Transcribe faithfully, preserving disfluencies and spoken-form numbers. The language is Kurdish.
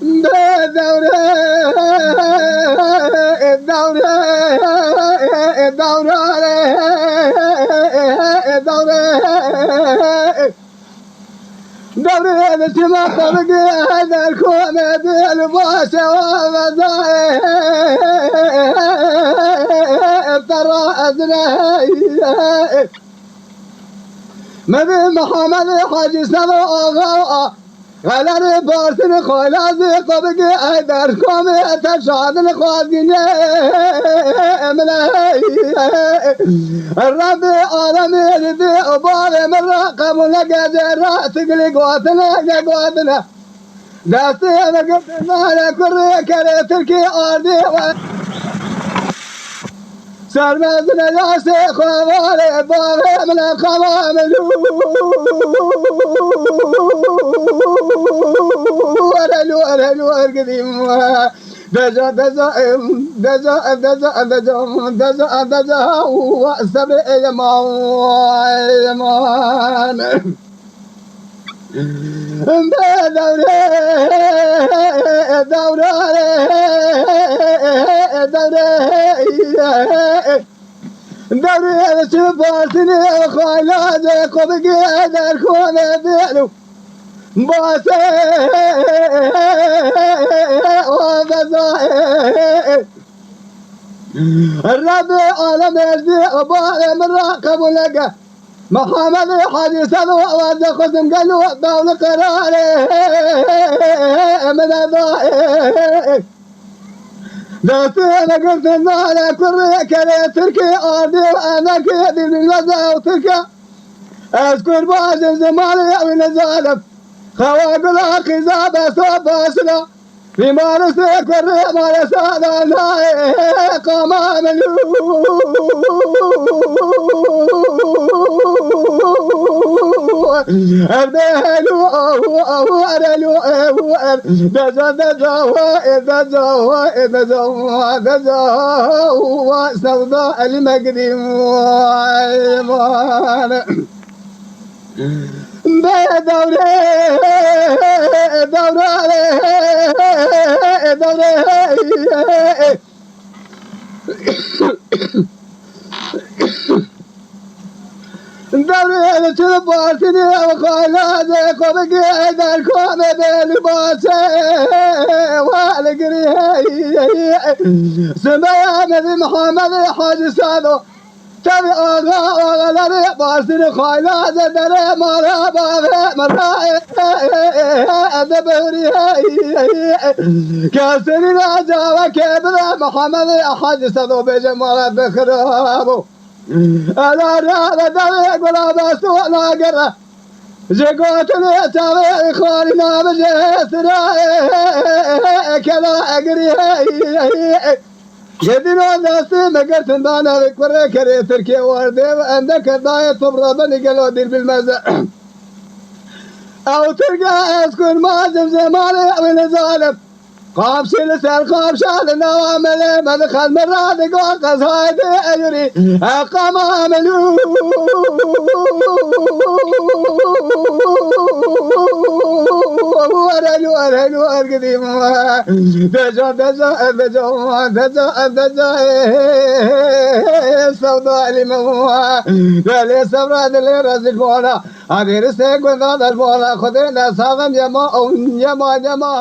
Dewre, dewre, dewre, dewre. Dewrê li çima xwe bigire, her der ku me dil baş e, wan vezayê te razine. Me bi Mihamedê Hacî Sedo Axa, Xelerê Barsînê Xaylazê xwe bigire, her der ku me te şadin xwazîne min e. Rebê alemê li vê bavê min re qebûl neke, zêra tigilî gotine, ye gotine. Destê min girtin nare kurê kerê tirkî ardê we. Sermezine yaşê xwe vare bavê min e, xema min lû. Were lû, were lû, ergidîm we. Deca, deca, em, deca, deca, deca, deca, deca, deca, wa, sebre, e, yema, yeman. Be dewre, dewre, dewre, dewre, çi Barsînê Xaylazê xwe bigire, der ku me dêl û Basê o vezayê. Rebê alemê ji vê barê min re qebûl neke. Mihamedê Hacî Sedo, ez dixwazim gelo dawli qerarê min e dayê. Destê me girtin nare kurê kerê tirkê ardê û endekê dîl bilmeze ew tirke. Ez kurbazim zimanê ew nezalim. Xewa gula qîza beso basila. Vî marisê kurê maresa da nayê qama min lû. Erdê helû ahu ahu erelû ehu er. Deca deca wa e deca wa e deca wa deca wa sewda elî me gidî wa e mane. Be dewre, dewre, dewre. Dewrê li çil Barsînê ew Xaylazê xwe bigire, der ku me bê li başê we li girî. Simeya me bi Mihamedê Hacî Sedo. Tevî axa axelerê Barsînê Xaylazê derê mala bavê min ra de bihurî. Kesirî ra cawekê bide Mihamedê Hacî Sedo bêje mala bixirabo. Ela ra ve devê gula besto nagere. Ji gotinê çavê xwarî nabije sira kela egirî. Gedîno destê me girtin dane vê kurê kerê tirkê werdê ve endeke dayê tobra benî gelo dîl bilmeze. Ew tirke ez kurmazim zemanê ew nezalim. Qamşê li ser qamşa li nava melê me dixel min ra digo qezayê dê eyurî. Eqama min lû. Erelû erelû ergidî. Deca deca deca deca deca sewda elî me. Belê sevra dilê rezil bona. Adêri se gunda del bona. Xwedê ne savem yema yema yema.